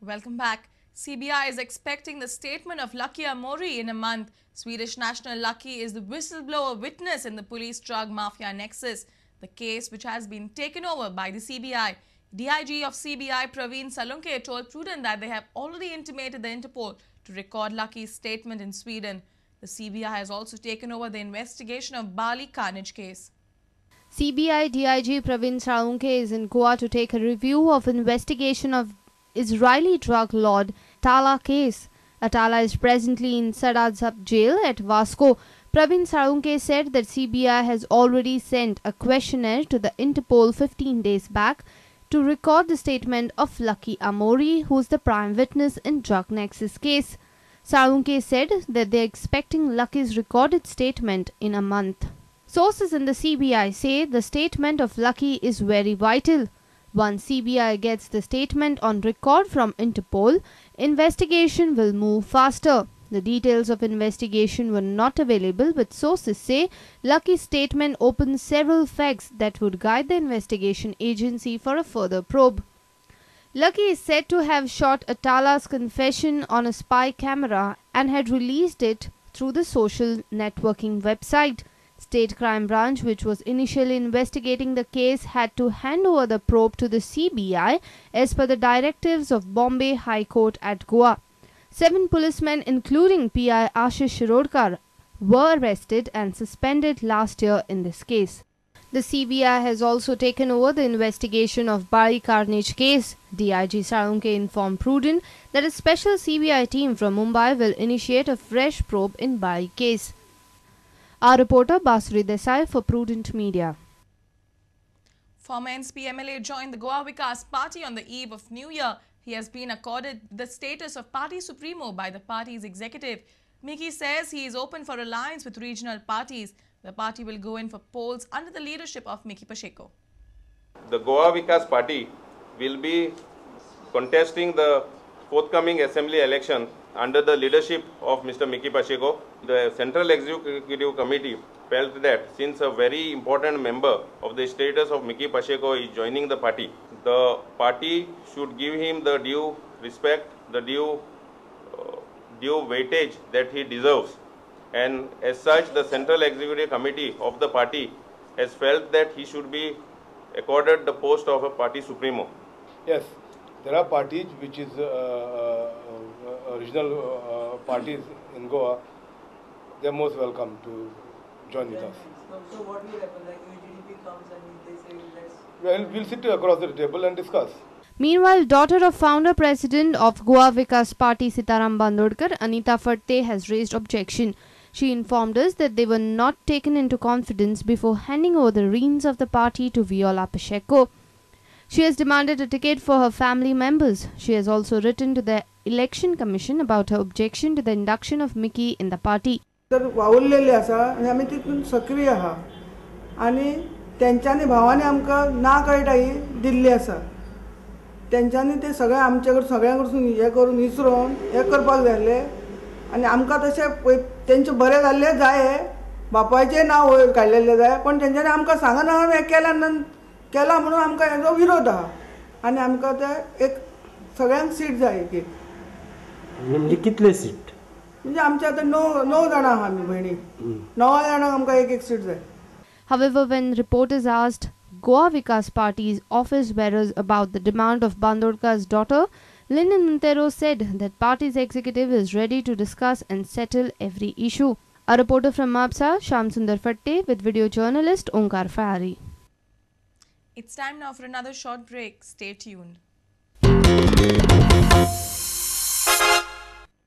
Welcome back. CBI is expecting the statement of Lucky Amori in a month. Swedish national Lucky is the whistleblower witness in the police drug mafia nexus, the case which has been taken over by the CBI. DIG of CBI Praveen Salunke told Prudent that they have already intimated the Interpol to record Lucky's statement in Sweden. The CBI has also taken over the investigation of Bali carnage case. CBI DIG Praveen Salunke is in Goa to take a review of investigation of Israeli drug lord Tala case. Atala is presently in Sada sub-jail at Vasco. Praveen Salunke said that CBI has already sent a questionnaire to the Interpol 15 days back to record the statement of Lucky Amori, who is the prime witness in drug nexus case. Salunke said that they are expecting Lucky's recorded statement in a month. Sources in the CBI say the statement of Lucky is very vital. Once CBI gets the statement on record from Interpol, investigation will move faster. The details of investigation were not available, but sources say Lucky's statement opens several facts that would guide the investigation agency for a further probe. Lucky is said to have shot Atala's confession on a spy camera and had released it through the social networking website. State Crime Branch, which was initially investigating the case, had to hand over the probe to the CBI as per the directives of Bombay High Court at Goa. 7 policemen, including PI Ashish Shirodkar, were arrested and suspended last year in this case. The CBI has also taken over the investigation of Bali carnage case. DIG Salunke informed Prudent that a special CBI team from Mumbai will initiate a fresh probe in Bali case. Our reporter Basuri Desai for Prudent Media. Former NCP MLA joined the Goa Vikas Party on the eve of New Year. He has been accorded the status of party supremo by the party's executive. Mickey says he is open for alliance with regional parties. The party will go in for polls under the leadership of Mickey Pacheco. The Goa Vikas Party will be contesting the forthcoming assembly election under the leadership of Mr. Mickey Pacheco. The Central Executive Committee felt that since a very important member of the status of Mickey Pacheco is joining the party should give him the due respect, the due weightage that he deserves. And as such, the Central Executive Committee of the party has felt that he should be accorded the post of a party supremo. Yes, there are parties which is regional parties in Goa. They are most welcome to join with us. So what will happen? Like UGDP comes and they say let's... Well, we'll sit across the table and discuss. Meanwhile, daughter of founder president of Goa Vikas Party Sitaram Bandodkar, Anita Fatte, has raised objection. She informed us that they were not taken into confidence before handing over the reins of the party to Viola Pacheco. She has demanded a ticket for her family members. She has also written to the Election Commission about her objection to the induction of Mickey in the party. तर वावुरलेले आसा आनी आमी तितून सक्रीय आहा आनी तेंच्यांनी भावांनी आमकां ना कळटा ही दिल्ली आसा. तेंच्यांनी ते सगळे आमचे कडेन सगळ्यां कडसून हें करून विसरोन हें करपाक जाय आसलें आनी आमकां तशें तेंचें बरें जाल्लें जाय, बापायचें नांव वयर काडलेलें जाय, पण तेंच्यांनी आमकां सांगना हें केलां केलां म्हणून आमकां हेजो विरोध आहा आनी आमकां ते एक सगळ्यांक सीट जाय एक एक. म्हणजे कितले सीट? म्हणजे आमचे आतां णव जाणां आहा आमी भयणी, 9 जाणांक आमकां एक एक सीट जाय. However, when reporters asked Goa Vikas Party's office bearers about the demand of Bandodkar's daughter, Lyndon Montero said that party's executive is ready to discuss and settle every issue. A reporter from Mapsa, Sham Sundar Fatte, with video journalist Omkar Fahari. It's time now for another short break. Stay tuned.